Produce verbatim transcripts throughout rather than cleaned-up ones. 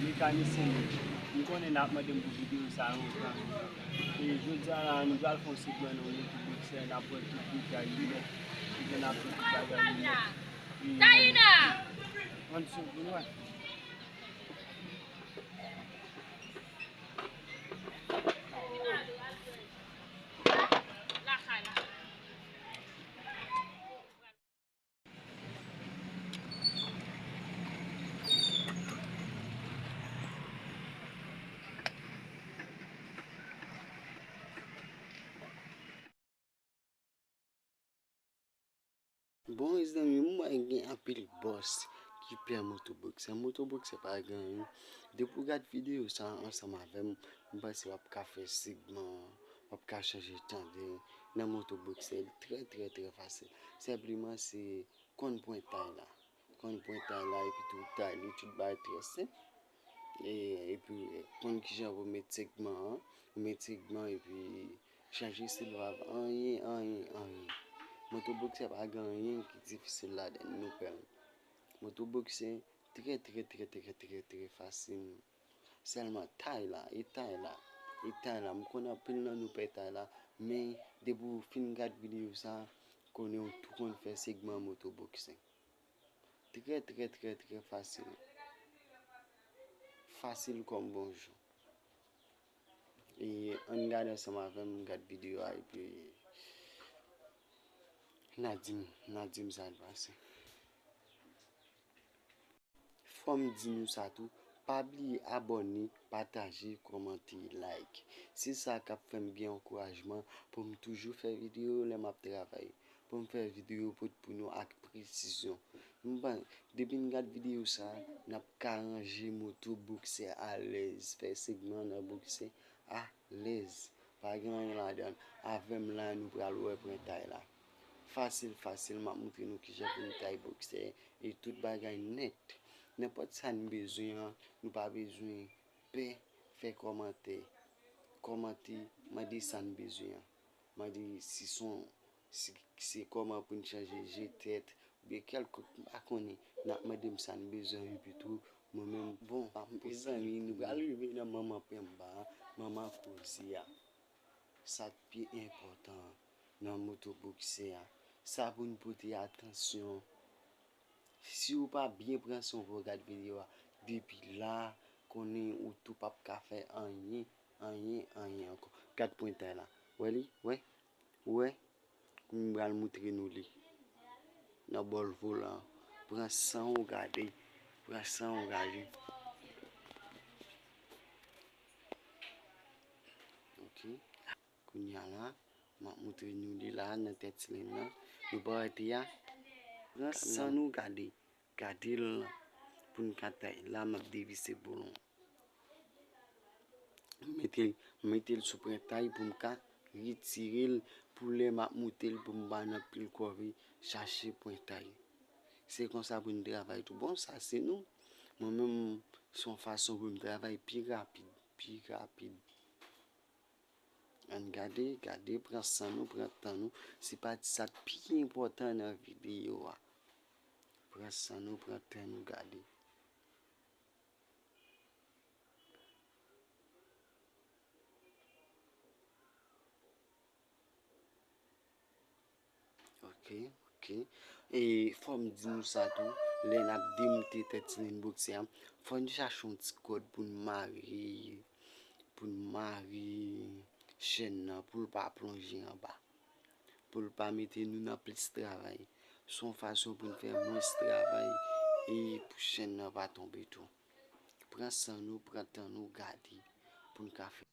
Mekanisyen, m konnen n ap mande m pou videyo sa lontan. E jodi a la, nou pral fè yon segman nan moto boksè, n ap wè tout detay li nèt. Epi n ap fè tout bagay li nèt. E ann swiv pou n wè. Bon, mezanmi, m wè gen anpil bòs ki pè motoboksè. Motoboksè pa gen anyen. Depi w gad videyo sa a ansanm avè m, m panse w ap ka fè segman, w ap ka chanje tande nan motoboksè. Li trè, trè, trè fasil. Senpleman, se konn pwentay la. Konn pwentay la, epi tou tay li, tout bagay trè senp. E, epi, konn kijan pou met segman an, ou met segman, epi chanje silvav, anyen, anyen, anyen. Motoboksè pa gen anyen ki difisil ladan l, nou pè l. Motoboksè trè, trè, trè, trè, trè, trè fasil. Sèlman tay la, e tay la, e tay la. M konnen anpil nan nou pè tay la, men depi w fin gad videyo sa, konnen w tou konn fè segman motoboksè. Trè, trè, trè, trè fasil. Fasil kòm bonjou. E ann gade ansanm avè m, gad videyo a, epi n a di m, n a di m sa l pase. Fò m di nou sa tou, pa bliye abòne, pataje, kòmante, like. Se sa k ap fè m gen ankourajman pou m toujou fè videyo lè m ap travay, pou m fè videyo pou, pou nou ak presizyon. M ban, depi n gad videyo sa, n ap ka ranje moto boksè alèz, fè segman nan boksè alèz. Pa gen anyen ladan l. Avè m la, nou pral wè pwentay la. Fasil, fasil, m ap montre nou kijan pou n tay boksè e tout bagay nèt. Nenpòt sa n bezwen an, nou pa bezwen pè fè kòmantè. Kòmante, mande sa n bezwen an. Mande si se yon, si se kòman pou n chanje je tèt, oubyen kèlkonk, m pa konnen. N ap mande m sa n bezwen, epi tou, mwen menm, bon, mezanmi, nou pral rive nan manman penba a, manman koze a. Sa k pi enpòtan nan moto boksè a, sa pou n pote atansyon. Si w pa byen pran san w pou w gad videyo a, depi la, konnen ou tou p ap ka fè anyen, anyen, anyen ankò. Gad pwentay la. Wè li? Wè? Wè? M pral moutre nou li. Nan bòl volan an. Pran san w gade. Pran san w gade. Ok. Kounye a la, m ap moutre nou li la nan tèt silenn nan. Nou pa wè te a? Pran san nou gade. Gade l pou n ka tay. La, m ap devise boulon. M mete, m mete l sou pwentay pou m ka retire l pou lè m ap moute l pou m pa nan pil kòve chache pwentay. Se konsa pou n travay tou. Bon, sa se nou. Mwen menm, se yon fason pou m travay pi rapid, pi rapid. Ann gade, gade, pran san nou, pran tan nou. Se pati sa k pi enpòtan nan videyo a. Pran san nou, pran tan nou, gade. Ok, ok. E fò m di nou sa tou, lè n ap demoute tèt silenn boksè a, fò n chache yon ti kòd pou n mare, pou n mare chèn nan, pou l pa plonje anba. Pou l pa mete nou nan plis travay. Se yon fason pou n fè mwens travay e pou chèn nan pa tonbe tou. Pran san nou, pran tan nou, gade pou n ka fè.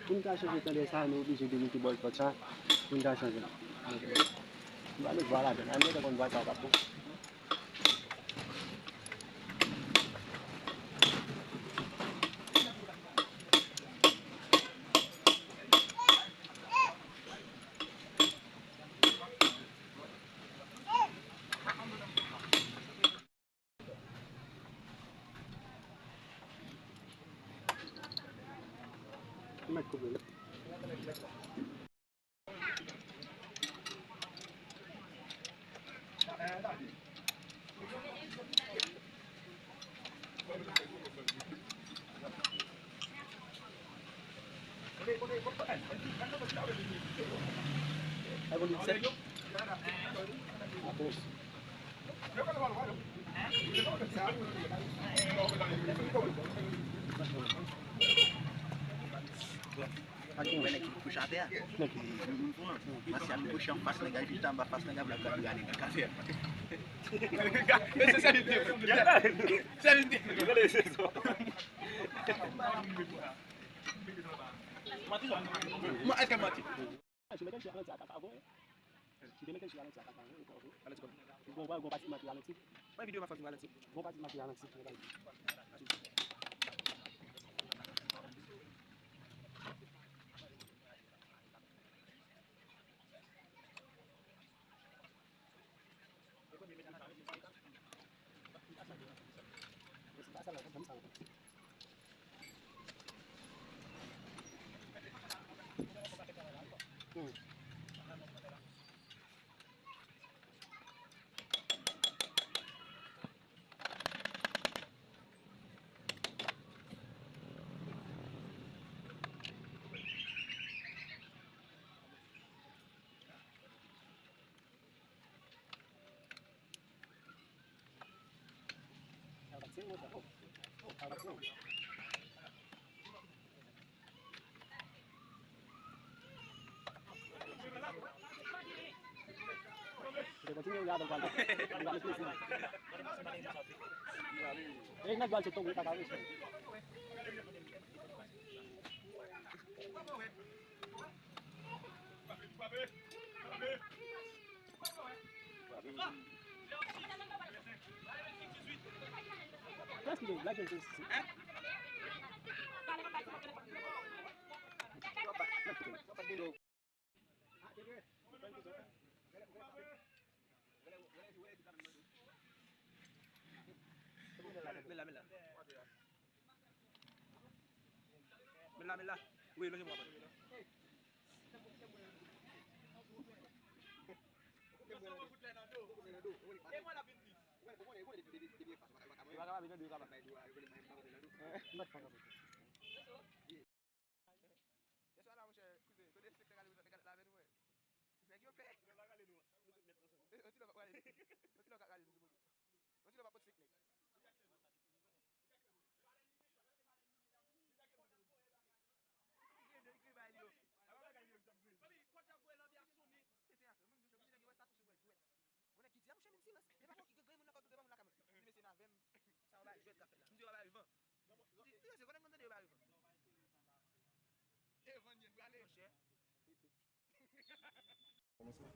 Pou n ka chanje tande sa, nou oblije demite bòl pòt sa. Pou n ka chanje. Nou ba nou vwa ladan. Ann mete konn vwa sa w ap pran. Ou wè nèg ki kouche atè a? Masyal kouche anfas nèg la, li chita anba fas nèg la, pou l ap gade nèg la ka fè. Sèvitè. Sèvitè. Mwen, èske m manti? Gon, gon, gon pati mati ralanti. Mwen videyo pa fòk ralanti. Gon pati mati ralanti. Men la, men la. Men la, men la. Wi, lonje bra mwen. Li pa kapab, li nan de yo kapab. Yè swa la, monchè, koze, kote se te gade, gade, lave nou, wè. Nèg yo pè. Yon ti lò pa rale nou. Yon ti lò pa rale nou sou moto. Yon ti lò pa pot sik nèg. Mwen nèg ki di, a, monchè, menm silans. Epa bon, gen granmoun nan kò, granmoun lakay mwen. Li di, mesye, n avè m. Sa yo bay jwèt k ap fèt la. M di, yo pa bay van. M di, mesye, konnen m konn tande yo bay van. E van n ye, n prale. Monchè.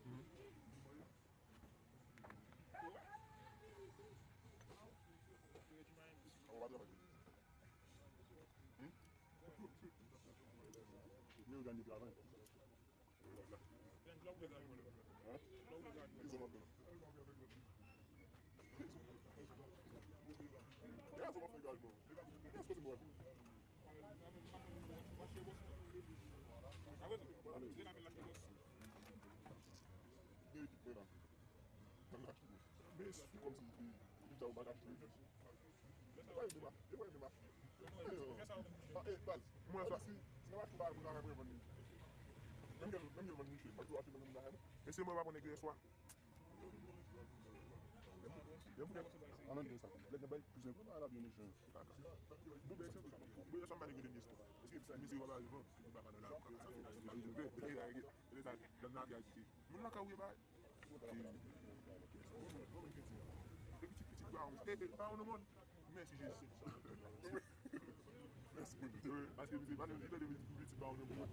E sou kòm si li te, li ta ou pa ka achte. E pa yo depa, e pa yo depa. Ah, eh, baz, mwen sa, si, si nan mache ou pa, ou pa ka revann li. Menm gen, menm gen vann Michel, pa tou achte vann nan. E se mwen pa konnen ki swa. Depi, depi, an nan sa, lè gen bay plis enpò, ala byen mechan. Kaka. Bon, ben, se, bon, sa m pa te konnen istwa. Eske misye wè pa vivan? Li pa nan la. Li pa nan la. Moun lakay ou ye bay. Pitit, pitit, ba on, ba on nan mòn. Mèsi Jezi. Mèsi Bondye. Paske misye pa nan pitit, ba on nan mòn.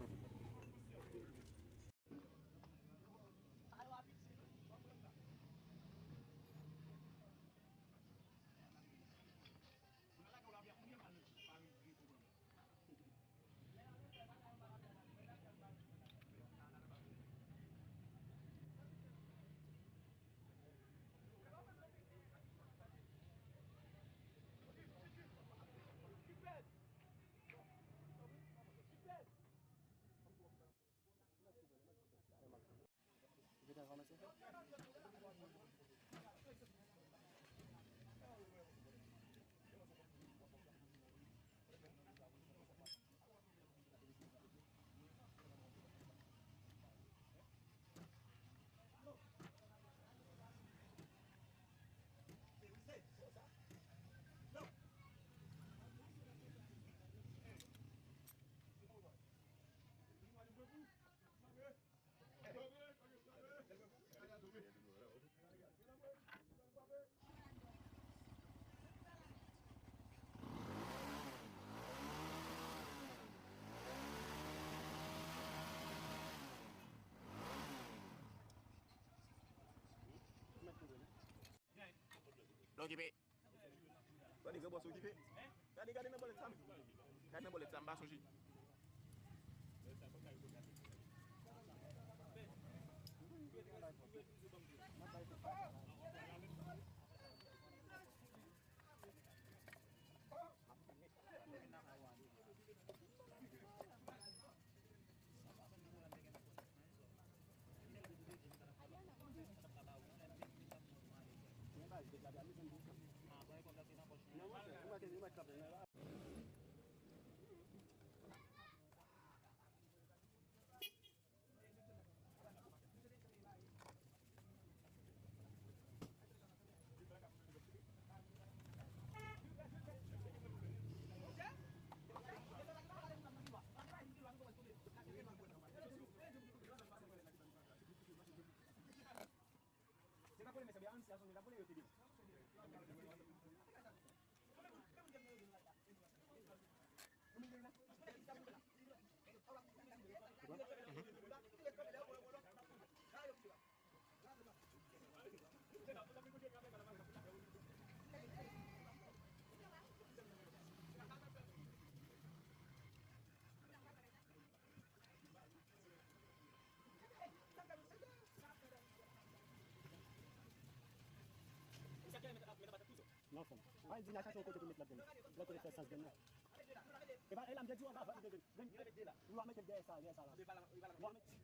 Donk, epi, gade gran bòs okipe. Gade, gade nan bòlèt sa m. Gade nan bòlèt sa m, pa sonje. Se pa kole mesye, ann si asanble la, kole yo te di. Non, fon. Pa di n a chache yon kote pou met lòt grenn. Lòt kote fè sans grenn nan. E pa, e la, m te di w anba, va, vin, vin. Ou a mete dèyè sa, dèyè sa la. Ou a mete.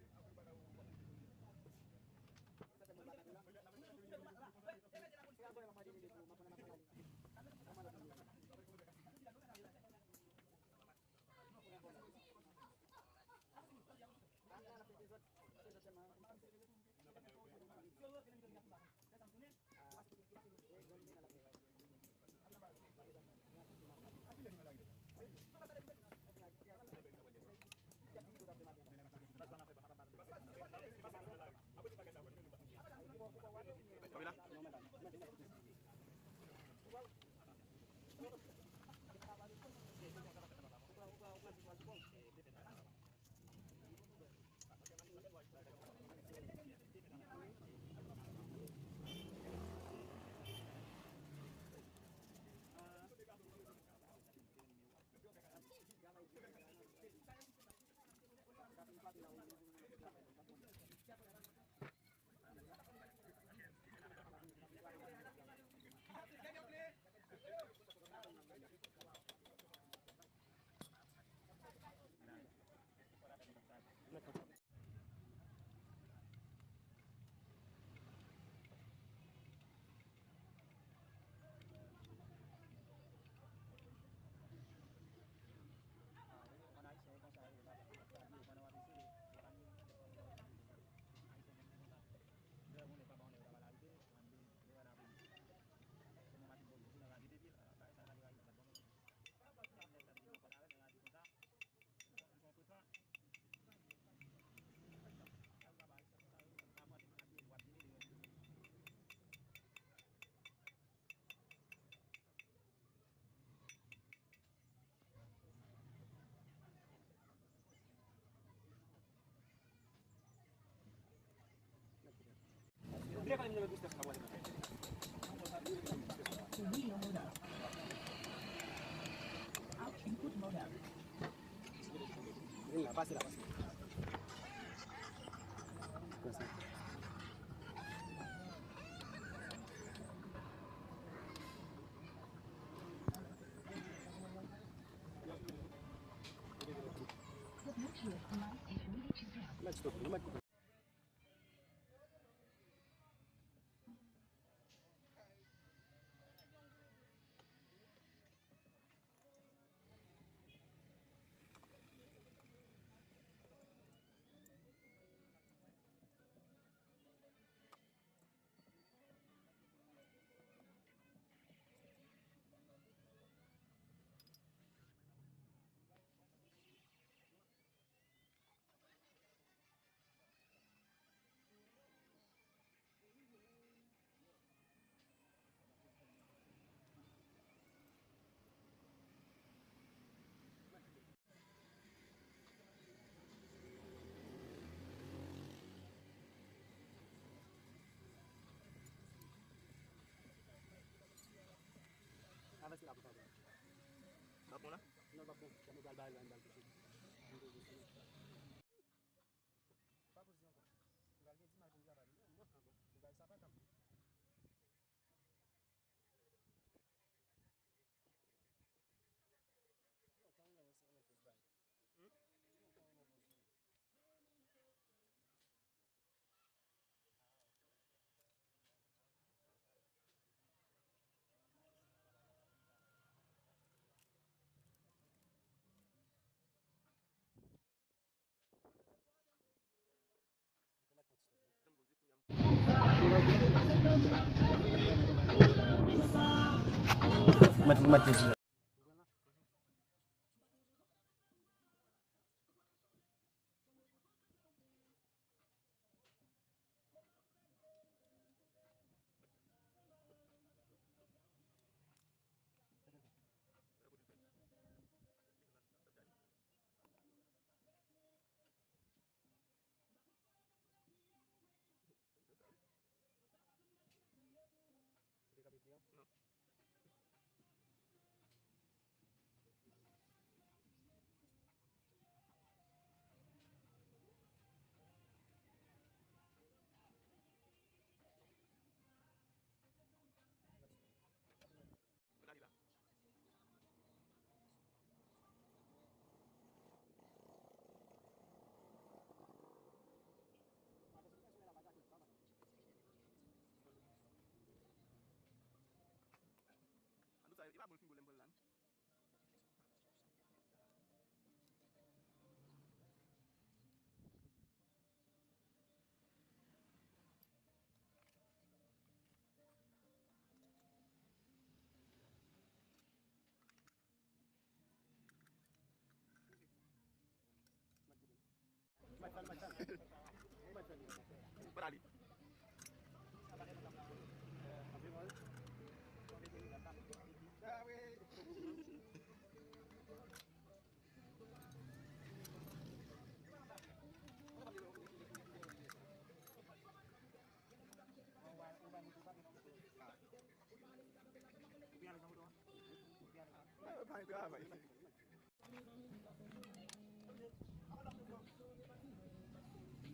Avanse la pou sa. L ap bon la? Non, l p ap bon. Kòm yo pral bay l, bay l, bay l touche. Ann poze sou li. Pa poze ankò. Ou pral gen di mal pou m travay. Non, mwen ankò. Ou bay sa pa kap. Lontan ou renmen se renmen poz bay. Hmm? Lontan ou renmen poz bay. Mèt, mèt, mèt. An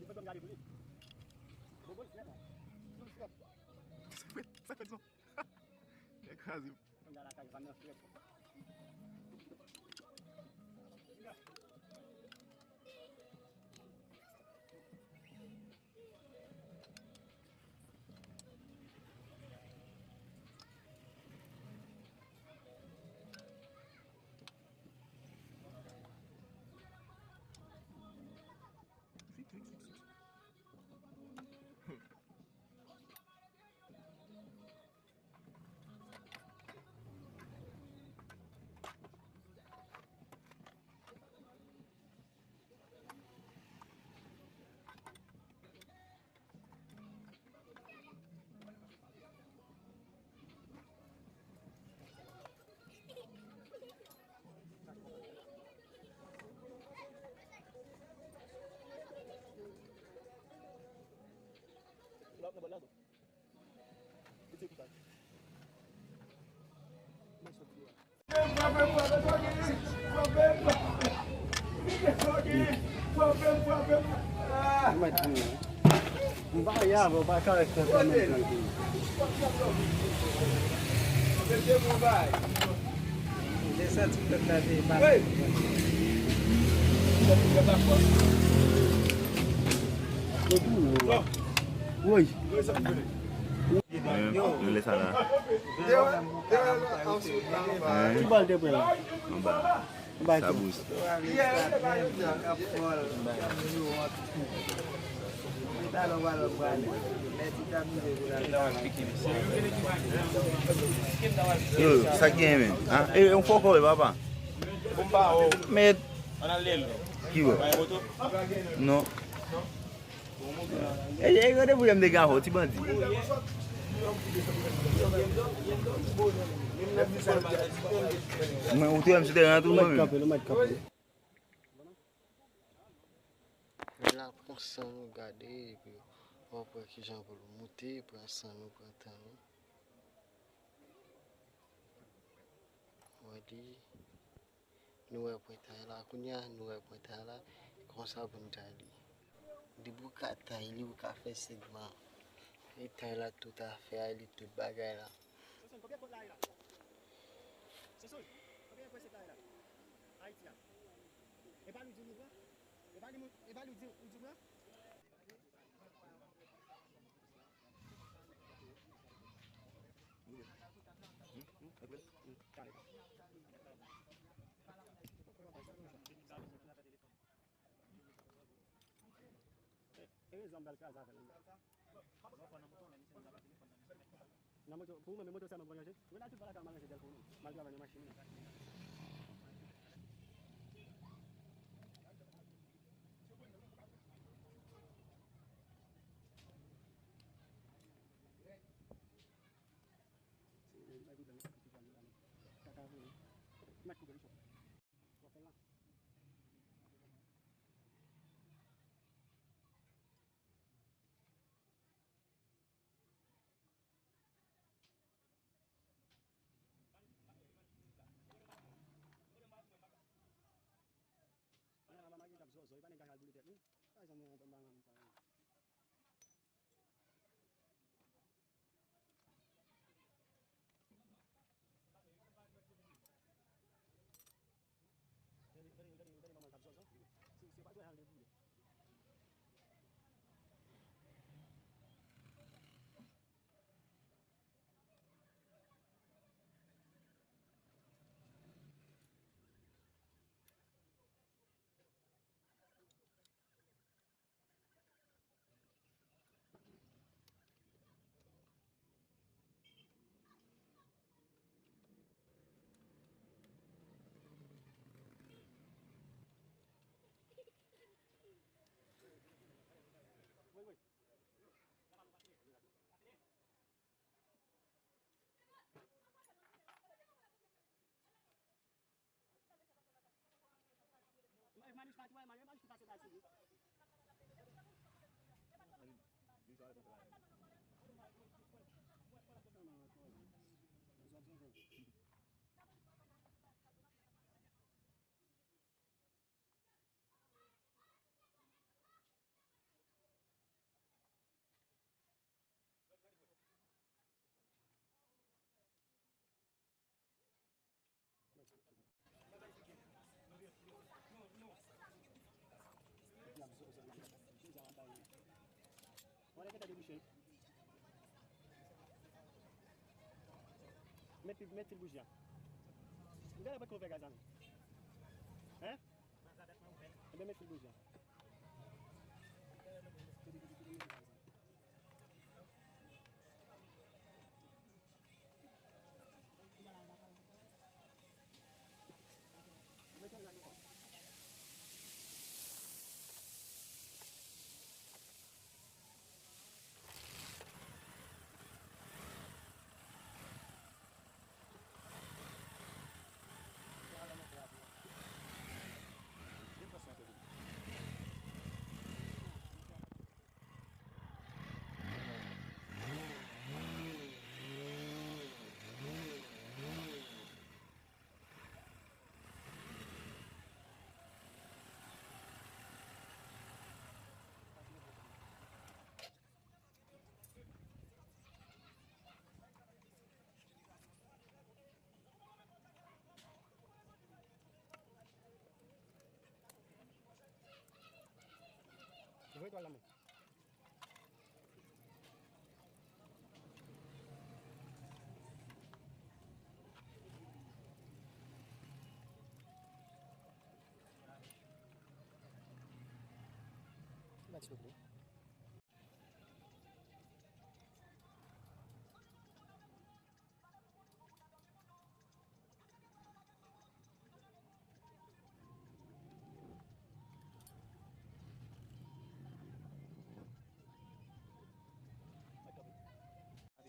tou sa, e pa bon l fin gwo lè m pran l la, non? Sa fè, sa fè dizon. Ekraze. M pa ye avè w, pa ka fè sa menm jan ke m. Desann ti pèp la te pase. Woy. Nou lè sa la. Ki bò l te pran la? Anba. Anba sa bous. Yo, sa k genyen menm? Ah, e, yon fò kò, papa. Met. Ki wè? Non. E, e, gade pou yo m te gen avè w, ti bandi. Mwen, ou te wè m sou teren an tou, mwen menm. Mèt kanpe, nou mèt kanpe. Men la, pran san nou gade, epi w ap wè kijan pou l moute, pran san nou, pran tan nou. Wè li. Nou wè pwentay la, kounye a, nou wè pwentay la, konsa pou n tay li. Depi w ka tay li, ou ka fè segman. E tay la tout afè a, li tout bagay la. Sesol, konbyen pot la ye la? Sesol, konbyen pwen sèt la ye la? Ayiti a. E pa li di nou pran? E pa li, e pa li di, ou di pran? E rezon m pral kraze avè l. Nan moto, pou ou menm, moto sèlman pou ranje. Ou la tout pa lakay, m al ranje dèl pou ou menm. M al travay nan machin. Manich pa twè, manich pa se pase li. Mete, mete bouji a. Ou gade pa t konn fè gaz la menm. Hein? Ebyen, mete bouji a. Twal la men. Mèt silvouplè.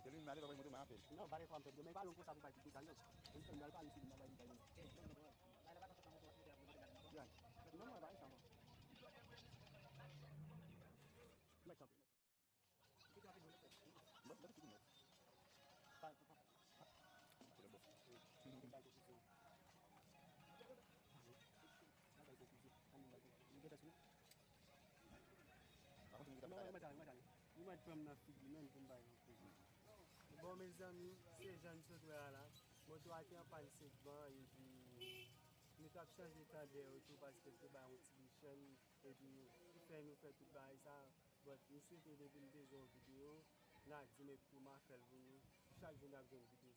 Mwen te li, mwen ale pa bay moto, mwen apèl. Non, pa de fwa m fè, men pa long konsa pou bay ti kout la, non. Mwen fè m al pale sou li, mwen bay li bay li. Non, mwen bay sa, mwen. Mwen kanpe. Mwen, mwen te fini. Pa, pa, pa. Pou le bòs. Mwen bay konklisyon. Mwen bay konklisyon. Mwen bay konklisyon. Mwen gen tèks mwen. Pa kontinye Non, mwen mwen tale, mwen tale. Mwen mwen pran nan figi menm pou m bay yon koze. Bon, mezanmi, se jan n sot wè a la. Moto a te an pàn senk ban, epi nou t ap chanje tandè yo tou paske l te bay yon ti bichan, epi ki fè nou fè tout bagay sa. But, m swete depi m te jwenn yon videyo, n a di m epi tou m a fè l pou nou. Chak jou n ap jwenn videyo.